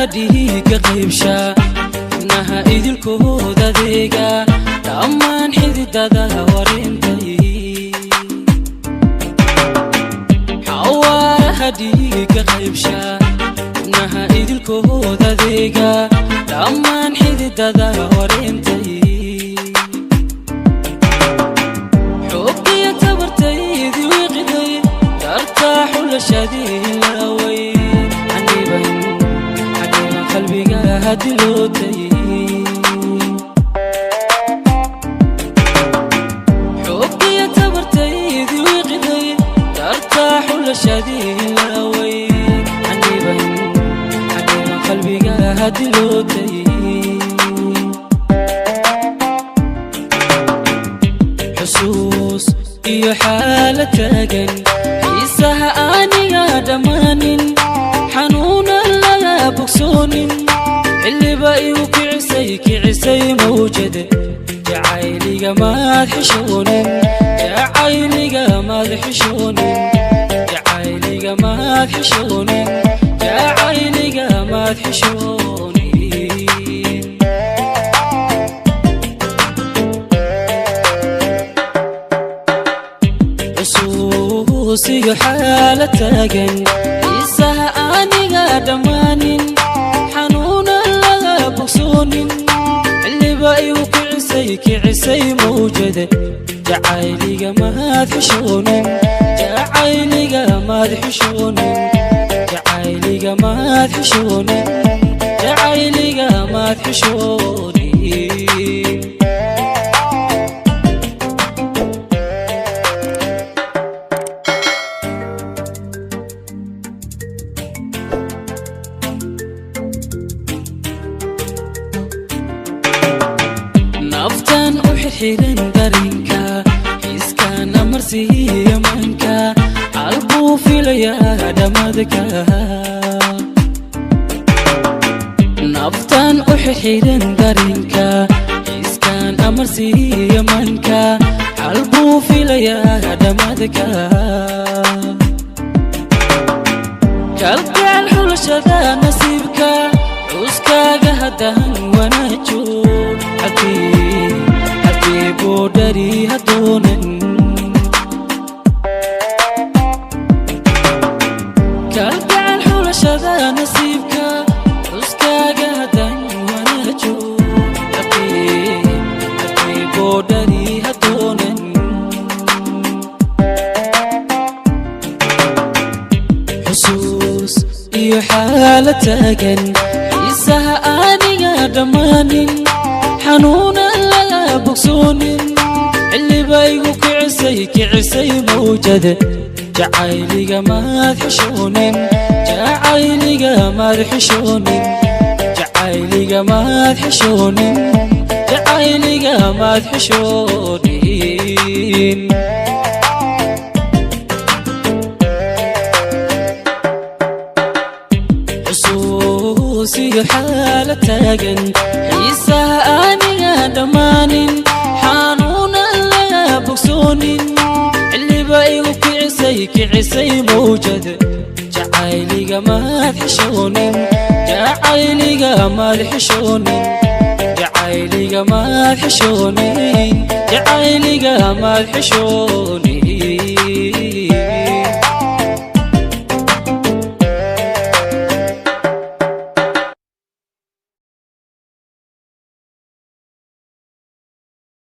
Xawaaraha dhiigga qaybsha, xubnaha idilkood adeega, dhammaan xididada warintay. Xawaaraha dhiigga qaybsha, xubnaha idilkood adeega, dhammaan xididada warintay. Xooggiyo tabartaydii wiiqiday, dartaa xulashadii laaway. Xaniban, xaniban qalbiga hadilootay. Xooggiyo tabartaydii wiiqiday, dartaa xulashadii laaway. Xaniban, xaniban qalbiga hadilootay. Xusuus iyo xaala taagan, xiisaha aniga dhammaanin, xanuunan laga bogsoonin, xilliba igu kicisay, kicisay mawjad. Jacayliga maad xishoonin, jacayliga maad xishoonin, jacayliga maad xishoonin, jacayliga maad xishoonin. Xusuusiyo xaala taagan, xiisaha aniga dhammaanin, xanuunan laga bogsoonin, xilliba igu kicisay, kicisay mawjad. Jacayliga maad xishoonin, jacayliga maad xishoonin, jacayliga maad xishoonin, jacayliga maad xishoonin. Naftan u xirxiran darinka, xiiskan amarsiiya manka, calbuu filayaa dhammadka. Naftan u xirxiran darinka, xiiskan amarsiiya manka, calbuu filayaa dhammadka. Kalgacal xulashada nasiibka, cuskaaga haddaan wanaajo, halkii, halkii boodhari haddoonan. Kalgacal xulashada nasiibka, cuskaaga haddaan wanaajo, halkii, halkii boodhari haddoonan. Xusuus iyo xaala taagan, xiisaha aniga dhammaanin, xanuunan laga bogsoonin, xilliba igu kicisay, kicisay mawjad. Jacayliga maad xishoonin, jacayliga maad xishoonin, jacayliga maad xishoonin, jacayliga maad xishoonin. Xusuusiyo xaala taagan, xiisaha aniga dhammaanin, xanuunan laga bogsoonin, xilliba igu kicisay, kicisay mawjad. Jacayliga maad xishoonin, jacayliga maad xishoonin, jacayliga maad xishoonin, jacayliga maad xishoonin.